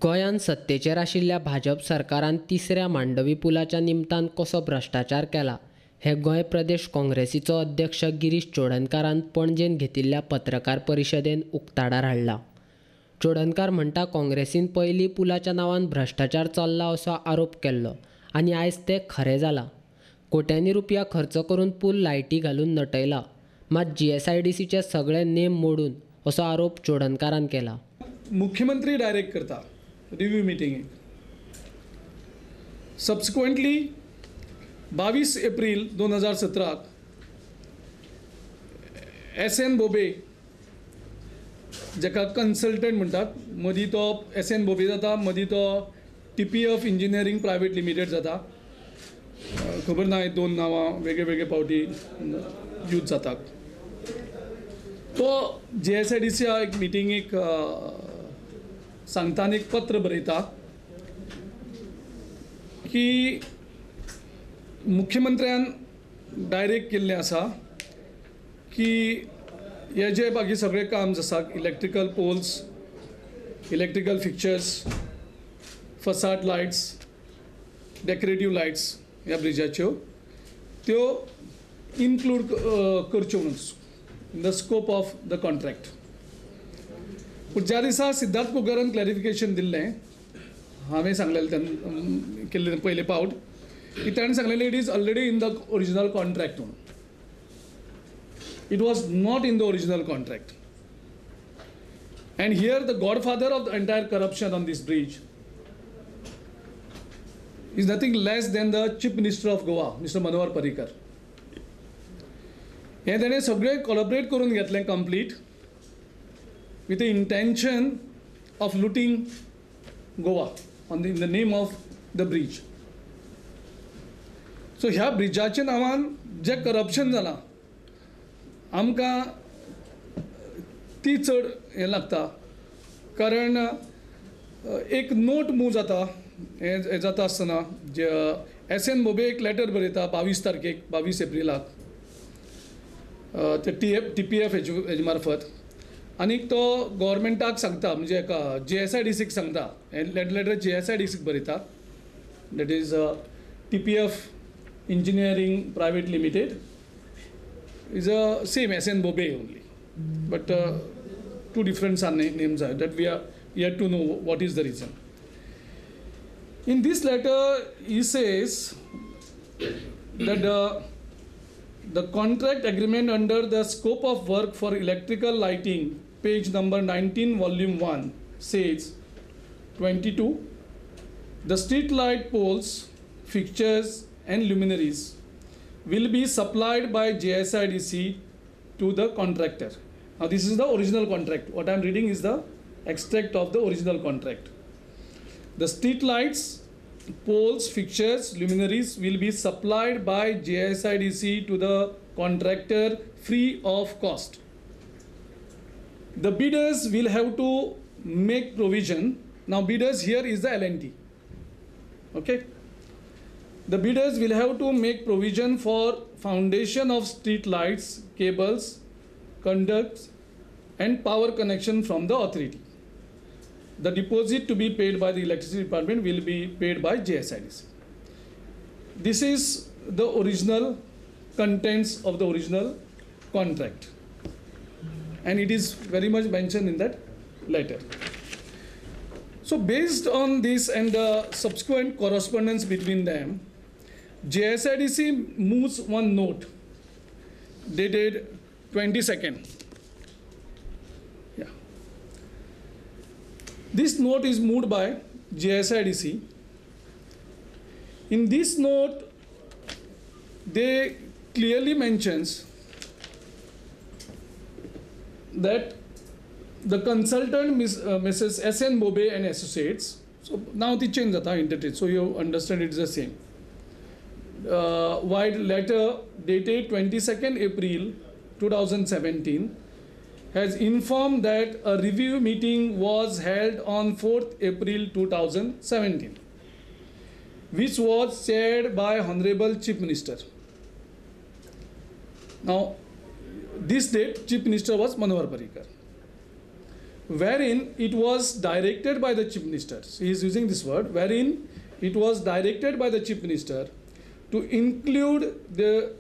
गोंयांत सत्तेचेर आशिल्ल्या भाजप सरकारान तिसऱ्या मांडवी पुलाच्या निमतान कसो भ्रश्टाचार केला हें गोंय प्रदेश काँग्रेसीचो अध्यक्ष गिरीश चोडणकारान पणजेंत घेतिल्ल्या पत्रकार परिशदेन उक्ताडार हाडला. चोडणकार म्हणटा, काँग्रेसीन पयलीं पुलाच्या नांवान भ्रश्टाचार चल्ला असो आरोप केल्लो आनी आयज तें खरें जालां. कोट्यांनी रुपया खर्च करून पूल लायटी घालून नटयला, मात जीएसआयडीसीचे सगळे नेम मोडून असो आरोप चोडणकारान केला. मुख्यमंत्री डायरेक्ट करता रिव्यू मिटिंगेक. सबसिक्वंटली 22 एप्रील 2017 एस एन बोबे, जाका कन्सल्टंट म्हणटात, मदीं तो एस एन बोबे जाता, मदीं तो टीपीएफ इंजिनियरींग प्रायवेट लिमिटेड जाता, खबर ना, दोन नांवां वेगळे वेगळे पावटी यूज जातात. तो जीएसआयडीसी एक मिटिंगेक सांगता आनी एक पत्र बरयता की मुख्यमंत्र्यान डायरेक्ट केल्लें आसा की हे जे बाकी सगळे काम आसा, electrical poles, electrical fixtures, facade lights, decorative lights ह्या ब्रिजाच्यो त्यो इन्क्लूड करच्यो म्हणून in the scope of the contract. पूण ज्या दिसा सिद्धार्थ पुगारान क्लॅरिफिकेशन दिल्लें, हांवें सांगलेलें तेन्ना केल्लें पयले पावट की ताणें सांगलेलें it is already in the original contract म्हणून. It was not in the original contract. And here the godfather of the entire corruption on this bridge is nothing less than the Chief Minister of Goa, Mr. Manohar Parrikar. हें ताणें सगळें कोलॉबरेट करून घेतलें complete with the intention of looting Goa on the in the name of the bridge. So ह्या ब्रिजाच्या नांवान जें corruption जालां, आमकां ती चड हें लागता, कारण एक नोट मूव जाता. हें जाता आसतना जे एस एन बोबे एक लेटर बरयता 22 तारखेक, 22 एप्रिलाक, ते टीपीएफ हेजे मार्फत, आनीक तो गोवोरमेंटाक सांगता, म्हणजे एका जीएसआयडीसीक सांगता, हें लेटर जीएसआयडीसीक बरयता, that is TPF Engineering Private Limited is a same S N Bobey only, but two different names are that we are yet to know what is the reason. In this letter, he says that the contract agreement under the scope of work for electrical lighting, page number 19, volume 1, says 22, the street light poles, fixtures and luminaries will be supplied by JSIDC to the contractor. Now this is the original contract. What I am reading is the extract of the original contract. The street lights, poles, fixtures, luminaries will be supplied by JSIDC to the contractor free of cost. The bidders will have to make provision. Now bidders here is the L&T. Okay. The bidders will have to make provision for foundation of street lights, cables, conducts and power connection from the authority. The deposit to be paid by the electricity department will be paid by JSIDC. This is the original contents of the original contract, and it is very much mentioned in that letter. So based on this and the subsequent correspondence between them, JSIDC moves one note dated 22nd. Yeah. This note is moved by JSIDC. In this note, they clearly mentions that the consultant Mrs. S N Bobey and Associates, so now the change jata entity, so you understand it's the same. Wide letter dated 22nd April 2017 has informed that a review meeting was held on 4th April 2017, which was chaired by Honorable Chief Minister. Now, this date, Chief Minister was Manohar Parrikar, wherein it was directed by the Chief Minister. He is using this word, wherein it was directed by the Chief Minister to include the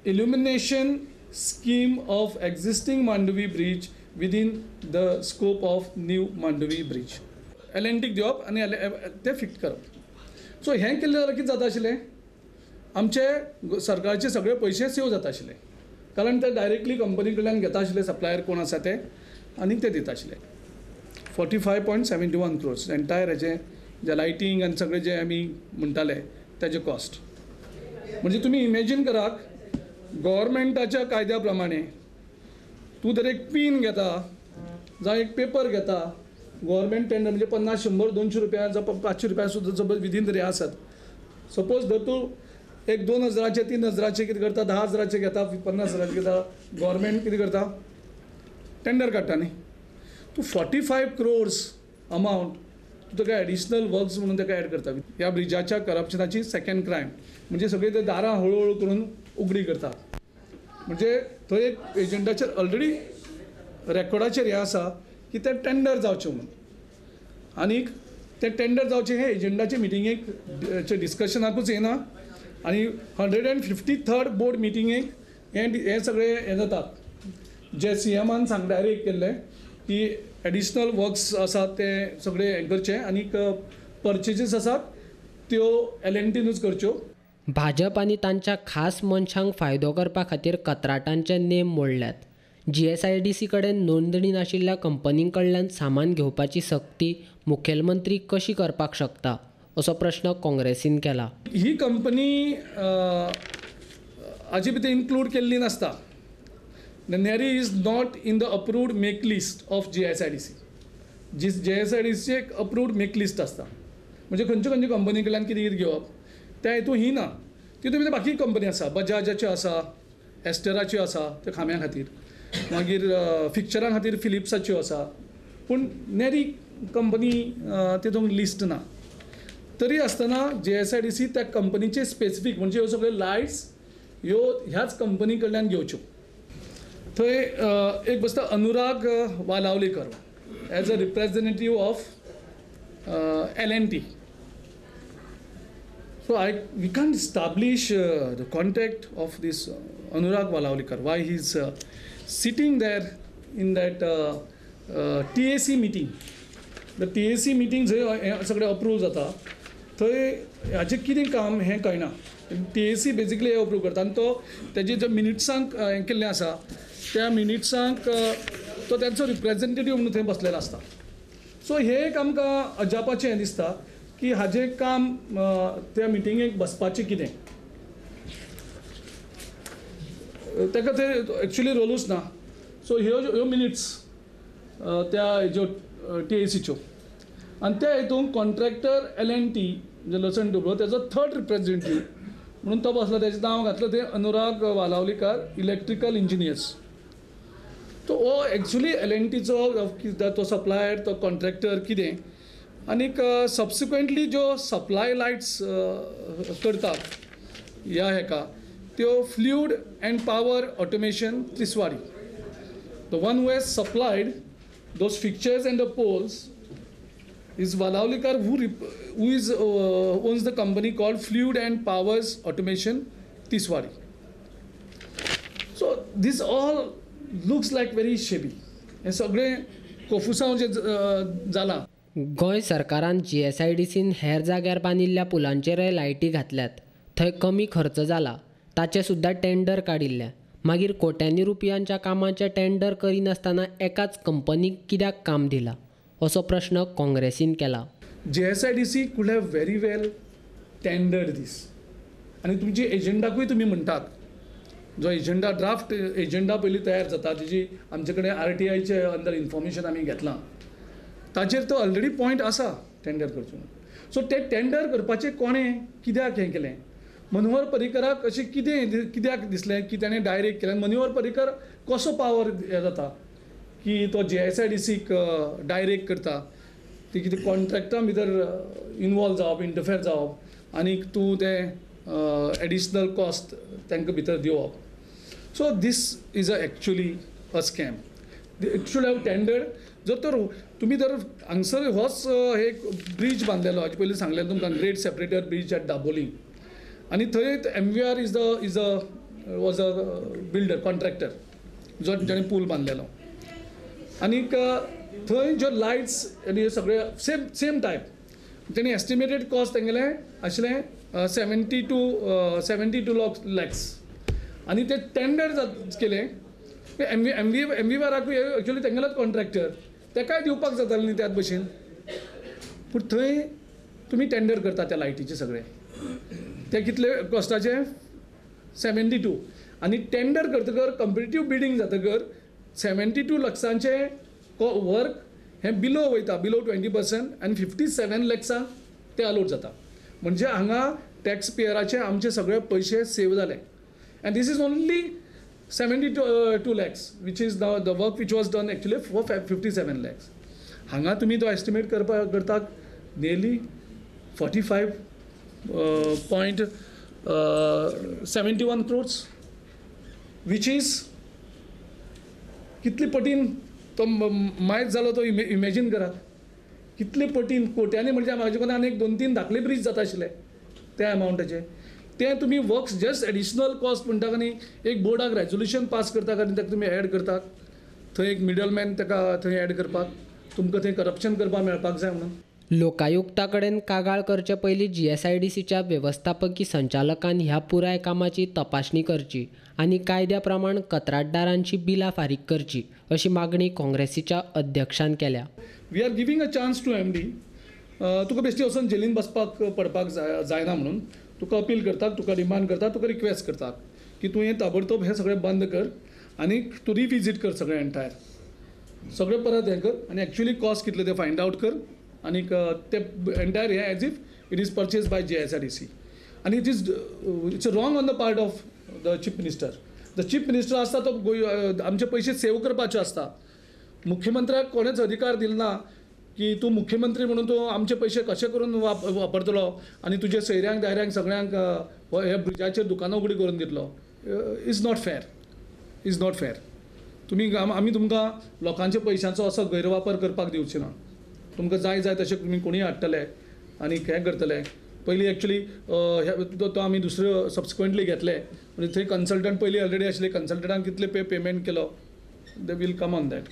illumination scheme of existing Mandovi Bridge within the scope of new Mandovi Bridge. L&T दिवप आनी ते fix करप. So हें केल्लें जाल्यार कितें जाता आशिल्लें, आमचे सरकारचे सगळे पयशे सेव जाता आशिल्ले, कारण ते डायरेक्टली कंपनी कडल्यान घेता आशिल्ले, सप्लायर कोण आसा ते, आनी ते दिता आशिल्ले. 45.71 crores entire हेजें जे लायटींग आनी सगळें जे आमी म्हणटाले तेजें कॉस्ट. म्हणजे तुमी इमेजीन करात, गव्हर्मेंटाच्या कायद्या प्रमाणे तूं जर एक पीन घेता जावं एक पेपर घेता, गव्हर्मेंट टेंडर म्हणजे 50, 100, 200 रुपया जावं 500 रुपया सुद्दां सपोज विदीन तरी आसत, सपोज जर तूं एक 2000 3000 कितें करता, 10,000 घेता, 50,000 घेता, गव्हर्मेंट कितें करता, टेंडर काडटा न्ही. तूं 45 crores amount तूं ताका एडिशनल वर्क्स म्हणून ताका एड करता. ह्या ब्रिजाच्या करप्शनाची सेकंड क्रायम म्हणजे सगळीं ते दारां हळूहळू करून उगडी करतात. म्हणजे थंय एक एजंटाचेर ऑलरेडी रेकॉर्डाचेर हें आसा की तें टेंडर जावचें म्हणून, आनीक तें टेंडर जावचें हें एजंटाचे मिटिंगेक डिस्कशनाकूच येना, आनी 153rd board मिटिंगेक हें सगळें हें जाता. जे सीएमान सांग डायरेक्ट केल्लें की एडिशनल वर्क्स आसात ते सगळे हें करचे आनीक पर्चेजीस आसात त्यो L&Tनूच करच्यो. भाजप आनी तांच्या खास मनशांक फायदो करपा खातीर कंत्राटांचे नेम मोडल्यात. GSIDC कडेन नोंदणी नाशिल्ल्या कंपनीं कडल्यान सामान घेवपाची सक्ती मुखेलमंत्री कशी करपाक शकता, असो प्रश्न काँग्रेसीन केला. ही कंपनी हाजी भितर इन्क्लूड केल्ली नासता. The NERI is not in the approved make list of GSIDC. GSIDC एक अप्रूव्ड मेक लिस्ट आसता, म्हणजे खंयचे खंयचे कंपनी कडल्यान कितें कितें घेवप त्या हेतू ही ना. तितून भितर बाकी कंपनी आसा, बजाजाच्यो आसा, एस्टराच्यो आसा त्यो खांब्या खातीर, मागीर फिक्चरां खातीर फिलिप्साच्यो आसा, पूण नेरी कंपनी तितूंत लिस्ट ना. तरी आसतना GSIDC त्या कंपनीचे स्पेसिफीक म्हणजे ह्यो सगळ्यो लायट्स ह्यो ह्याच कंपनी कडल्यान घेवच्यो. थंय एक बसता Anurag Walawalikar as a representative of L&T. So we can't establish the contact of this Anurag Walawalikar, why he is sitting there in that TAC meeting. The TAC meeting जंय सगळें approve जाता थंय हाचें कितें काम हें कळना. TAC basically हें अप्रूव करता आनी तो तेजे जे मिनिट्सांक हें केल्लें आसा त्या मिनिट्सांक तो तेंचो रिप्रेजेंटेटीव म्हणून थंय बसलेलो आसता. सो हें एक आमकां अजापाचें हें दिसता की हाजें काम त्या मिटिंगेक बसपाचें कितें, ताका थंय एक्चुली रोलूच ना. सो ह्यो ह्यो मिनिट्स त्या हेज्यो TACच्यो आनी त्या हितून कॉन्ट्रॅक्टर L&T म्हणजे लसन डुब्रो तेजो थर्ड रिप्रेजेंटेटीव म्हणून तो बसलो, तेजें नांव घातलं तें अनुराग वालावलीकर इलेक्ट्रिकल इंजिनियर्स. तो हो एक्चुली L&Tचो तो सप्लायर, तो कॉन्ट्रॅक्टर कितें, आनीक सबसिक्वंटली ज्यो सप्लाय लायट्स करतात ह्या हेका त्यो fluid and power automation Tiswadi, the one who has supplied those fixtures and the poles is Walawalikar, who is owns the company called Fluid and Powers Automation Tiswadi. So this all looks like very shabby. हें सगळें कोफुसांव जें जालां. गोंय सरकारान GSIDCन हेर जाग्यार बांदिल्ल्या पुलांचेरय लायटी घातल्यात, थंय कमी खर्च जाला, ताचें सुद्दां टेंडर काडिल्लें. मागीर कोट्यांनी रुपयांच्या कामाचें टेंडर करिनासतना एकाच कंपनीक कित्याक काम दिलां, असो प्रश्न काँग्रेसीन केला. GSIDC could have very well tendered this. आनी तुमची एजंडाकूय तुमी म्हणटात, जो एजंडा ड्राफ्ट एजंडा पयलीं तयार जाता, तेजी आमचे कडेन RTIचे अंदर इन्फॉर्मेशन आमी घेतलां, ताचेर तो ऑलरेडी पॉयंट आसा टेंडर करचो. सो ते टेंडर करपाचें कोणें कित्याक हें केलें, मनोहर पर्रीकराक अशें कितें कित्याक दिसलें की ताणें डायरेक्ट केलें? मनोहर पर्रीकर कसो पावर हें जाता की तो GSIDCक डायरेक्ट करता, ती कितें कॉन्ट्रॅक्टा भितर इनवॉल्व जावप, इंटरफेर जावप आनीक तूं तें एडिशनल कॉस्ट तांकां भितर दिवप. So this is a actually a scam. It should have tendered. जर तर तुमी जर हांगसर होच एक ब्रीज बांदलेलो, हाजे पयलीं सांगलेलें तुमकां, grade separator bridge at Dabolim, आनी थंय M V R is the is a was a builder contractor जो जाणें पूल बांदलेलो. आनीक थंय ज्यो लायट्स आनी हे सगळे सेम सेम टायप तेणी एस्टिमेटेड कॉस्ट तेंगेलें आशिल्लें 72 लॅक्स आनी ते टेंडर केलें M V M V M V आराकूय actually तेंगेलोच कॉन्ट्रॅक्टर, तेकाय दिवपाक जातालें न्ही त्याच भशेन. पूण थंय तुमी टेंडर करता त्या लायटीचे सगळे, ते कितले कॉस्टाचे 72, आनी टेंडर करतकर कॉम्पिटिटीव बिडींग जातकर 72 लक्षांचें वर्क हें बिलो वयता, बिलो 20% आनी 57 लॅक्सांक तें अलोट जाता. म्हणजे हांगा टॅक्स पेयराचे आमचे सगळे पयशे सेव जाले. And this is only 72 lakhs which is the work which was done actually for 57 lakhs. हांगा तुमी तो एस्टिमेट करपाक करतात नियरली 45.71 crores, which is कितले पटीन तो मायज जालो तो इमेजीन करात, कितले पटीन कोट्यांनी. म्हणजे म्हाजे कोण आनी एक 2-3 धाकले ब्रीज जाता आशिल्ले त्या अमावंटाचे. ते तुमी वर्क्स जस्ट एडिशनल कॉस्ट म्हणटा आनी एक बोर्डाक रेजोल्युशन पास करता आनी ताका तुमी एड करतात, थंय एक मिडलमॅन ताका थंय एड करपाक, तुमकां थंय करप्शन करपाक मेळपाक जाय म्हणून. लोकायुक्ता कडेन कागाळ करचे पयलीं GSIDCच्या वेवस्थापकी संचालकान ह्या पुराय कामाची तपासणी करची आनी कायद्या प्रमाण कंत्राटदारांची बिलां फारीक करची अशी मागणी काँग्रेसीच्या अध्यक्षान केल्या. We are giving a chance to MD. तुका बेश्टी वचून जेलीन बसपाक पडपाक जायना म्हणून तुका अपील करतात, तुका डिमांड करतात, तुका रिक्वेस्ट करतात की तूं हें ताबडतोब हें सगळें बंद कर आनी तूं रिविजीट कर सगळें एंटायर, सगळें परत हें कर आनी एक्चुअली कॉस्ट कितले ते फायंड आवट कर आनीक ते एंटायर हें as if it is purchase by GSIDC. आनी it is it's wrong on the part of the chief minister. The chief minister आसता तो आमचे पयशे सेव करपाचे आसता. मुख्यमंत्र्याक कोणेच अधिकार दिल ना की तूं मुख्यमंत्री म्हणून तूं आमचे पयशे कशे करून वापरतलो आनी तुजे सोयऱ्यांक दायऱ्यांक सगळ्यांक हे ब्रिजाचेर दुकानां उगडी करून दितलो. Is not fair, is not fair. तुमी आमी तुमकां लोकांच्या पयशांचो असो गैरवापर करपाक दिवचे ना. तुमकां जाय जाय तशें तुमी कोणीय हाडटले आनी हें करतले. पयलीं एक्चुअली तो आमी दुसरे सबसिक्वंटली घेतले, म्हणजे थंय कन्सल्टंट पयलीं ऑलरेडी आशिल्ले, कन्सल्टंटान कितले पेमेंट केलो, they will come on that.